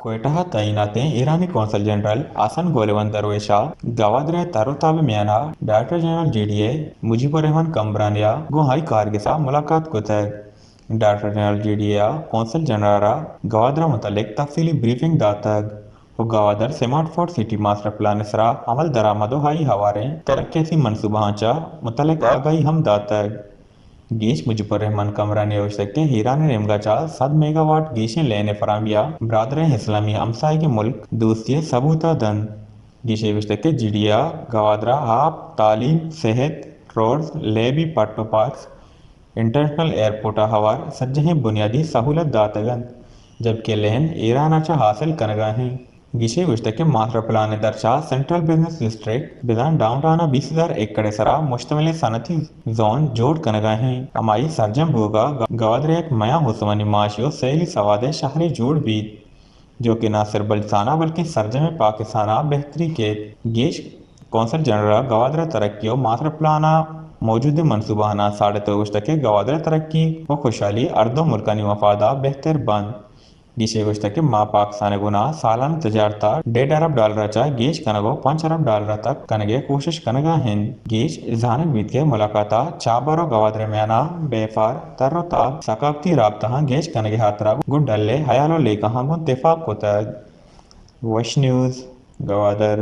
کوئٹہ ءَ تعیناتیں ایرانی قونصل جنرل حسن گولوند درویش ءَ گوادر ءِ تر ءُ تاب ءِ میان ءَ director general G D A Mujib ur-Rahman Kambrani ءَ گوں آئی کارگس ءَ ملاقات کتگ۔ Director general G D A ءَ قونصل جنرل ءَ را گوادر ءِ متعلق تفصیلی بریفنگ داتگ ءُ Gwadar smart port city master plan ءِ سرا عمل درآمد ءُ آئی ہواریں ترقیاتی منصوبہاں چہ متعلق آگاہی ہم داتگ۔ گیش مجیب الرحمن کمبرانی ءَ گوشتگ کہ ایران ءِ نیمگ ءَ چہ صد میگا واٹ گیشیں لین ءِ فراہمی ءَ برادریں اسلامی ہمساہگیں ملک دوستی ءِ ثبوت ءَ دنت۔ گیش ءَ گوشتگ کہ جی ڈی اے ءَ گوادر ءَ آپ، تعلیم، صحت، روڈز، لیبی پٹ ءُ پارکس، انٹرنیشنل ایئرپورٹ ءَ ہوار سجہیں بنیادی سہولت داتگ انت، جبکہ لین ایران ءَ چہ حاصل کنگ ءَ انت۔ گیش ءَ گوشتگ کہ ماسٹر پلان ءِ درچ ءَ سینٹرل بزنس ڈسٹرکٹ بزاں ڈاؤن ٹاؤن ءَ بیست ہزار ایکڑ ءِ سرا مشتملیں صنعتی زون جوڑ کنگ ءَ انت۔ ہمائی سرجم بوگ ءَ گوادر یک میان استمانی معاشی ءُ سیلی سوادیں شہرے جوڑ بیت، جو کہ نہ صرف بلوچستان ءَ بلکیں سرجمیں پاکستان ءَ بہتری کیت۔ گیش قونصل جنرل ءَ گوادر ءِ ترقی ءُ ماسٹر پلان ءِ موجودیں منصوبہاں ساڑت ءُ گوشتگ کہ گوادر ءِ ترقی ءُ خوشحالی ہر دو ملکانی مفاد ءَ بہتر بنت۔ گیش ءَ گوشتگ کہ ما پاکستان ءِ گونا سالانہ تجارت ءَ ڈیڑھ ارب ڈالر ءَ چہ گیش کنگ ءُ پنچ ارب ڈالر ءَ تک کنگ ءِ کوشش کنگ ءَ انت۔ گیش زانگ بیت کہ ملاقات ءَ چابہار ءُ گوادر ءِ میان ءَ بیپار، تر ءُ تاب، ثقافتی رابطہاں گیش کنگ ءِ ہاترا گوں ڈل ءِ ہیال ءُ لیکہاں گوں تفاق کتگ۔ وش نیوز، گوادر۔